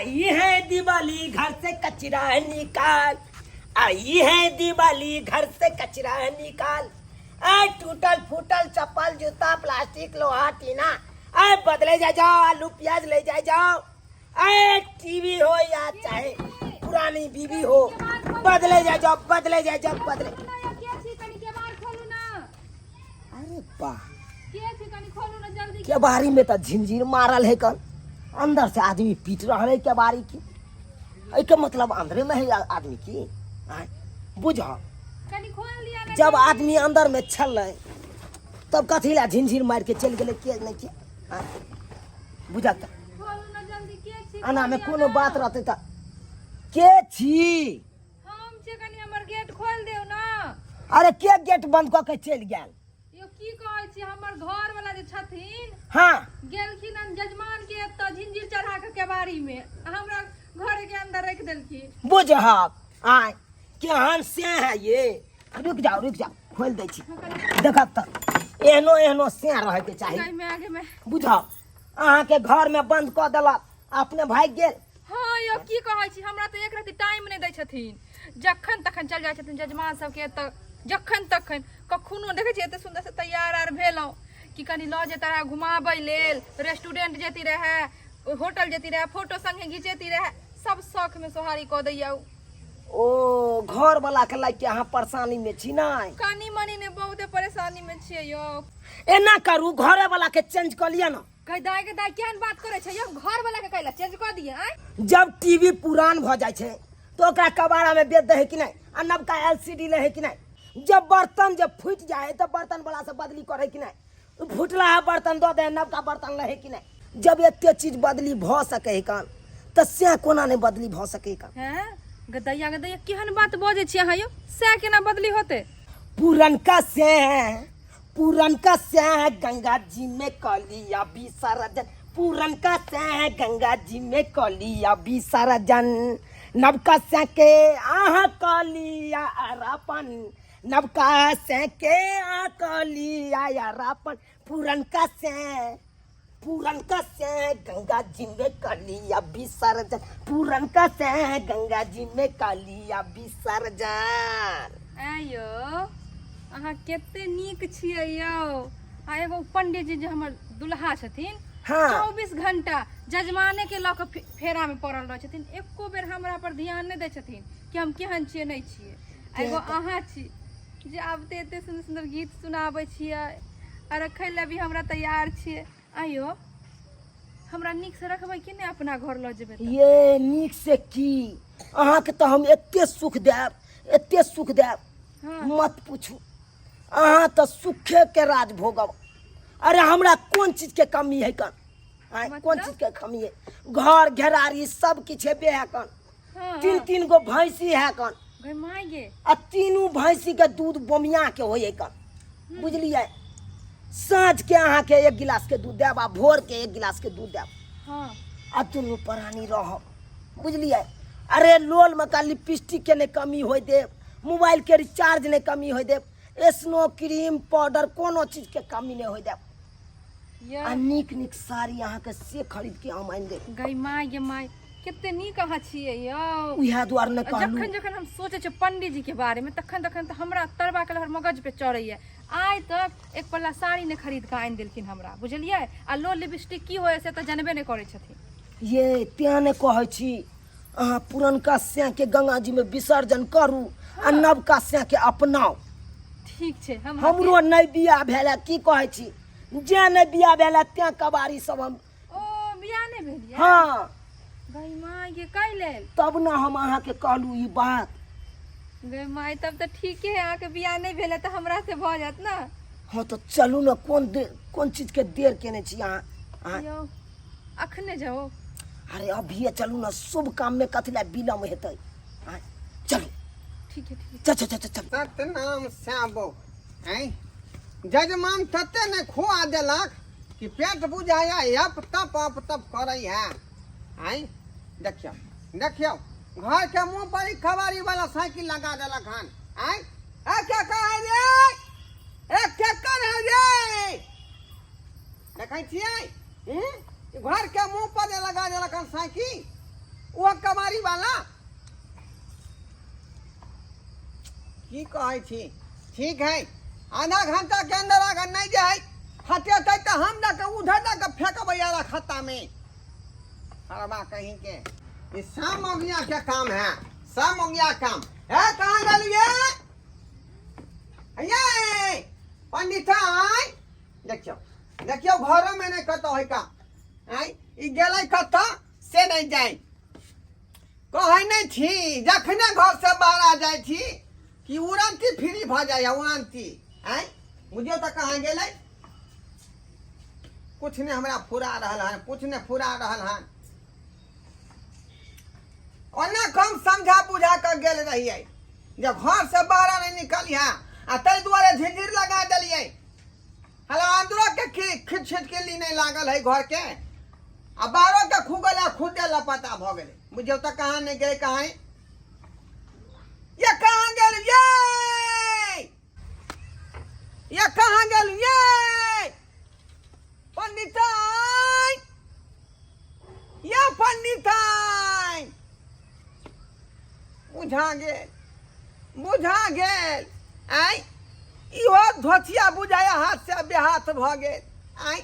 आई है दिवाली घर से कचरा निकाल, आई है दिवाली घर से कचरा निकाल। ऐ टूटल फूटल चप्पल जूता प्लास्टिक लोहा टीना ऐ बदले जा जाओ, आलू प्याज ले जाए जाओ। ऐ टीवी हो या चाहे पुरानी बीवी हो, बदले जा जाओ, बदले जा जाओ, बदले। अरे वाह, केबाड़ी में तो झिंझिर मारल है कल, अंदर से आदमी पीट रहा है केबाड़ी की। एके मतलब अंदरे में है आदमी की। आँय, बुझ जब आदमी अंदर में छल तब कथी ला झिंझिर मार के चलि गेलै के नहि के। आँय, बुझत एना में कोनो बात रहतै तऽ के छी? हम छियै, कनी हमर गेट खोल देउ ना। अरे के गेट बंद कऽ के चलि गेल? यौ की कहै छी, हमर घर वाला जे छथिन हाँ गेलखिन हन जजमान के एतऽ झिंझिर चढ़ा के केबाड़ी में आ हमरा घर के अंदर रख देलखिन। बुझहक आय केहन से है ये। रुक जाओ रुक जाओ, खोल दै छी। देखत तऽ एहनो एहनो से रहैके चाही। गई में आगे में। बुझह अहाँके घर में बंद कऽ देलक, अपने भागि गेल। हाँ यौ की कहै छी, हमरा तऽ एक रति टाइम नहि दै छथिन, जखन तखन चलि जाइ छथिन जजमान सबके एतऽ, जखन तखन कखनो। देखै छियै एते सुन्दर से तैयार आर भेलहुँ कि कनि लऽ जेता रहए घुमाबै लेल, रेस्टोरेंट जेती रहए, होटल जेती रहए, फोटो संगे घिचेती रहए, सब शौकमे सोहारी कऽ दैया उ। ओ घर वाला के लाइक के अहाँ परेशानी में छी नै? कनि मनि ने, बहुते परेशानी में छियै यौ। एना करू, घरे वाला के चेंज कऽ लिअ ना। कहि दाय के दाय, केहन बात करै छै यौ, घर वाला के कैला चेंज कऽ दिए आँय? जब टीवी पुरान भऽ जाइ छै तऽ ओकरा कबाड़ा में बेच दै है कि नहि, आ नवका एलसीडी लै है कि नहि? जब बर्तन जब फूटि जाइ है तऽ बर्तन वाला से बदली करै कि नहि? फूटला है बर्तन दऽ दे, नवका बर्तन लै है कि नहि? जब एते चीज बदली भऽ सकै है कन, तऽ से कोना नहि बदली भऽ सकै कन? हैं गदैया गदैया, केहन बात बजै छी अहाँ यौ, सएह केना बदली होतै? पुरनका से पुरनका से गंगा जी में कलिया विसर्जन, पुरनका से गंगा जी में कलिया विसर्जन, नवका से के आहा कलिया अरपन, नवका से के आ कलिया अरपन, पुरनका से पुरनका से गंगा जी में कलिया विसर्जन, पुरनका से गंगा जी में कलिया विसर्जन। ऐं यौ, अहाँ कते नीक छियै यौ। आ एगो पंडित जी जे हमर दुल्हा छथिन, 24 घंटा जजमाने के लऽ कऽ फेरा में पड़ल रहै छथिन, एको बेर हमरा पर ध्यान नहि दै छथिन कि हम केहन छियै नहि छियै। आ एगो अहाँ छी जे आबते एते सुन्दर सुन्दर गीत सुनाबै छियै आ रखै लए भी हमरा तैयार छियै। आइयो हमरा नीकसँ रखबै कि नहि अपना घर लऽ जेबै तऽ? ये नीक से की, अहाँके तऽ हम एते सुख देब, एते सुख देब, मत पूछू, अहाँ तऽ सुखे के राज भोगब। अरे हमरा कोन चीज के कमी है कन? आँय, कोन मतलब? चीज के कमी है? घर घेरारी सब किछु हेबे है कन। तीन तीन गो भैंसी है कन। गै माय गे। आ तीनू भैंसी के दूध बोमिया के होय है कन, बुझलियै? साँझ के अहाँके एक गिलास के दूध देब आ भोर के एक गिलास के दूध देब। आ दुनू प्राणी रहब, बुझलियै? अरे लोल में का लिपस्टिक के नहीं कमी होय देब, मोबाइल के रिचार्ज नहीं कमी होय देब, स्नो क्रीम पाउडर कोनो चीज के कमी नहीं होय देब। आ नीक नीक साड़ी अहाँके से खरीद के हम आनि देब। गै माय गे माय, कते नीक अहाँ छियै यौ। उएह दुआरे ने कहलहुँ। जखन जखन हम सोचै छियै पंडीजी के बारे में, तखन तखन तऽ हमरा तरबा के लहर मगज पे चढ़ैया। आइ तक एक पल्ला साड़ी नहि खरीद कऽ आनि देलखिन हमरा, बुझलियै? आ लो लिपस्टिक की होइ से तऽ जनबे नहि करै छथिन। ये तें ने कहै छी, अहाँ पुरनका सैं के गंगा जी में विसर्जन करू आ नवका सैं के अपनाउ। ठीक छै, हम हमरो नहि बियाह भेल है, की कहै छी, जे नहि बियाह भेल है तें कबाड़ी सब हम। ओ बियाह नहि भेल ये? हाँ। गई माय गे, कै लेल? तब ने हम अहाँके कहलहुँ ई बात। गई माय, तब तऽ ठीके है, अहाँके बियाह नहि भेल है तऽ हमरा से भऽ जायत ने। हाँ तऽ चलू ने, कोन चीज के देर केने छी अहाँ? अहाँ यौ अखने जाओ। अरे अभिये चलू ने, शुभ काम में कथी लए विलम्ब हेतै? आँय, चलू। ठीक है, ठीक है। चल चल चल चल। सतनाम श्याबो। आँय जजमान तते ने खुआ देलक कि पेट बुझाया अप तप अप तप करै है। आँय देखियौ देखियौ, घर के मुंह पर ही खबारी वाला साइकिल लगा देलक हन। आँय ए के कहै रे, ए के करै रे, देखै छियै? हूँ, घर के मुंह पर जे लगा देलक हन साइकिल। वाला की कहै छी। ठीक है, आधा घंटा के अंदर अगर नहीं जे है हटेतै तऽ हम दऽ के उधर दऽ के फेंकबै यार खत्ता में। हरबा कहीं के ई सब मौगिया के काम है, सब मौगिया काम है। कहाँ गेलिए ये पंडित? आय देखियौ देखियौ, घरो में नहीं कतौ है का। आय ई गेलै कतऽ से नहीं जाय। कहै नहि छी जखने घर से बाहर आ जाइ छी कि उड़ंती फ्री भऽ जाइ है, उड़ंती। आँय बुझियौ तऽ कहाँ गेलै? कुछ नहि हमरा फुरा रहल हन, कुछ नहि फुरा रहल हन। ओना कम समझा बुझा कऽ गेल रहियै जे घर से बाहर नहि निकलिहे, आ ताहि दुआरे झिझिर लगा देलियै। हला अंदरो के खिच छिट के ली नहीं लागल है घर के, आ बाहरो के खुगल आ खुदे लापता भऽ गेलै। बुझियौ तऽ कहाँ नहि गेलै, कहाँ ये कहाँ गेल ये, ये कहाँ गेल ये पंडिताइन, ये पंडिताइन। बुझा गेल, बुझा गेल। आँय इहो धोतिया बुझाया हाथ से बेहाथ भऽ गेल। आँय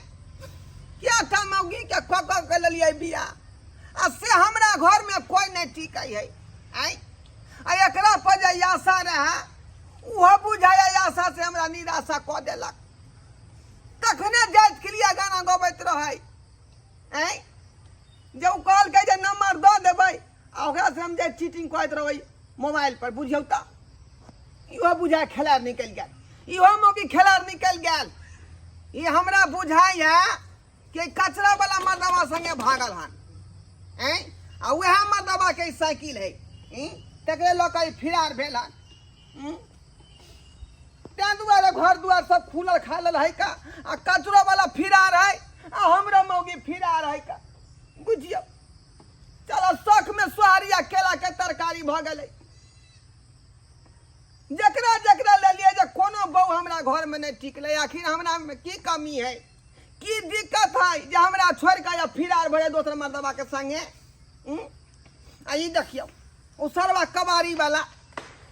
क्या टा मौगी के कऽ कऽ के लेलियै बियाह, आ से हमरा घरमे कोइ नहि टिकै है। आँय आ एकरा पर जे आशा रहए ओहो बुझाया आशा से हमरा निराशा कऽ देलक। तखने जाइत क्रिया गाना गबैत रहै। आँय जे ओ कहलकै जे नंबर दऽ देबै आ ओकरा से हम जे चीटिंग करैत रहबै मोबाइल पर। बुझियौ तऽ इहो बुझाय खेलाड़ निकलि गेल, इहो मौगी खेलाड़ निकलि गेल। ई हमरा बुझाइए कि कचरा वाला मर्दबा संगे भागल हन। आँय आ वएह मर्दबा के साइकिल है, तकरे लऽ कऽ फिरार भेल हन। ताहि दुआरे घर दुआर सब खुलल खालल है का, आ कचरो वाला फिरार है आ हमरो मौगी फिरार है का। बुझियौ चलो शौक में सोहारी आ केला के तरकारी भऽ गेलै। जकरा जकरा लेलियै जे कोनो बहू हमरा घर में नहीं टिकलै। आखिर हमरा में की कमी है, की दिक्कत है जे हमरा छोड़ि कऽ या फिरार भऽ जाय दोसर मर्दबा के संगे। आ ई देखियौ ओ सरवा कबाड़ी वाला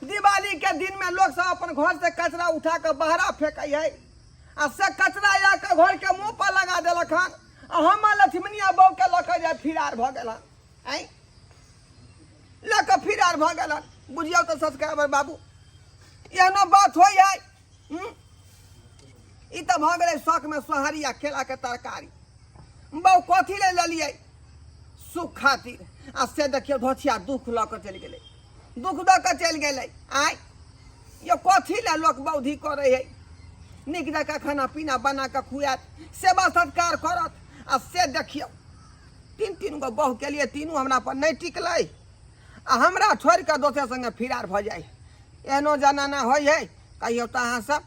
दिवाली के दिन में लोग सब अपन घर से कचरा उठा कऽ बहरा फेंकै है, आ से कचरा आ कऽ घर के मुँह पर लगा देलक हन, आ हमर लक्ष्मणिया बहू के लऽ कऽ जे फिरार भऽ गेल हन। आँय लऽ कऽ फिरार भऽ गेल हन। बुझियौ तऽ सब्सक्राइबर बाबू एहनो बात होइ है। ई तऽ भऽ गेलै शौक में सोहारी आ केला के तरकारी। बहू कथी ले लेलियै? सुख खातिर। आ से देखियौ धोथिया दुख लऽ कऽ चलि गेलै, दुख दऽ कऽ चलि गेलै। आँय यो कथी लए लोक बौद्धि करै है? नीक जकाँ खाना पीना बना कऽ खुआयत, सेवा सत्कार करत, आ से देखियौ तीन तीन गो बहु के लिए तीनू हमरा पर नहि टिकलै आ हमरा छोड़ि कऽ दोसर संगे फिरार भऽ जाइ। एहनो जनाना होइ है? कहियौ तऽ अहाँ सब।